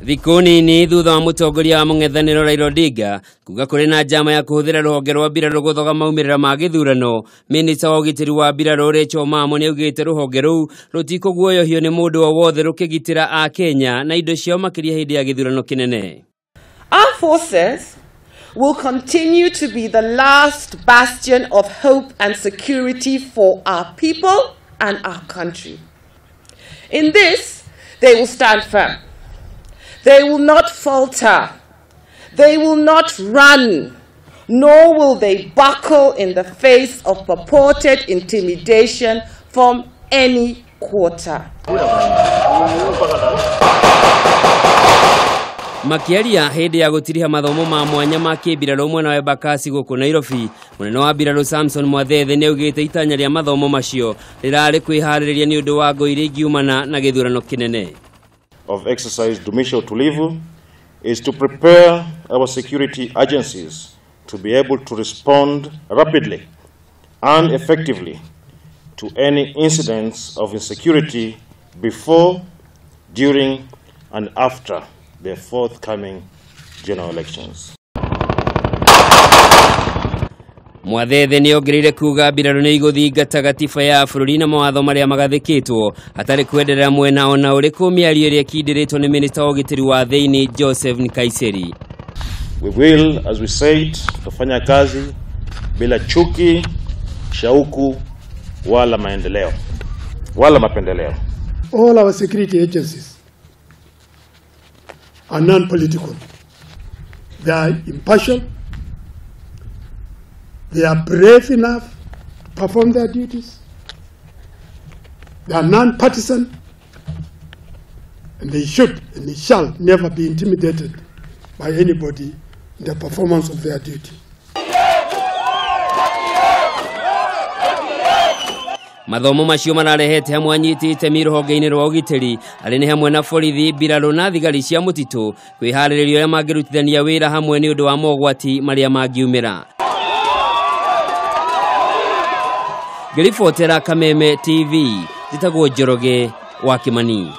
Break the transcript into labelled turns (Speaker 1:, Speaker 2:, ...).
Speaker 1: Thikũ nini thutha wa mũtongoria wa mũng'ethanĩro Raila Odinga kuga kũrĩ na njama ya kũhũthĩra rũhonge rwa mbirarũ gũthoga maumĩrĩra ma gĩthurano, minista wa ũgitĩri wa mbirarũ Rachel Mamo nĩaugĩte rũhonge rũu rũtikũguoyohio nĩ mũndũ o wothe rũkĩgitĩra Akenya na indo ciao makĩria hĩndĩ ya gĩthurano kĩnene.
Speaker 2: Our forces will continue to be the last bastion of hope and security for our people and our country. In this, they will stand firm. They will not falter. They will not run, nor will they buckle in the face of purported intimidation from any quarter.
Speaker 1: Makiaria hĩndĩ ya gũtiriha mathomo ma mwanya ma kĩmbirarũ mwena wa Embakasi gũkũ Nairobi, mũnene wa mbirarũ Samson Mwathethe nĩaugĩte itanya rĩa mathomo macio rĩrarĩ kwĩharĩrĩria nĩ ũndũ wa ngũĩ iria ingiumana na gĩthurano kĩnene.
Speaker 3: Of exercise Dumisha Utulivu is to prepare our security agencies to be able to respond rapidly and effectively to any incidents of insecurity before, during, and after the forthcoming general elections.
Speaker 1: Mwathethe nĩongereire kuga mbirarũ nĩ igũthingata gatiba ya bũrũri na mawatho marĩa magathĩkĩtwo hatarĩ kwenderera mwena ona ũrĩkũ, mĩario ĩrĩa ĩkindĩrĩtwo nĩ minista wa ũgitĩri wa thĩinĩ Joseph Nkaiseri.
Speaker 3: We will, as we said, tutafanya kazi bila chuki, shauku wala maendeleo wala mapendeleo.
Speaker 4: All our security agencies are non-political. They are impartial. They are brave enough to perform their duties. They are non-partisan, and they should and they shall never be intimidated by anybody in the performance of their duty.
Speaker 1: Mathomo macio mararehete hamwe anyiti itemi rũhonge-inĩ rwa ũgitĩri arĩ nĩ hamwe na borithi, mbirarũ na thigari cia mũtitũ kwĩharĩrĩria ũrĩa mangĩrutithania wĩra hamwe nĩ ũndũ wa mogwati marĩa mangiumĩra. Ngĩribotera Kameme TV, njĩtagwo Njoroge wa Kimani.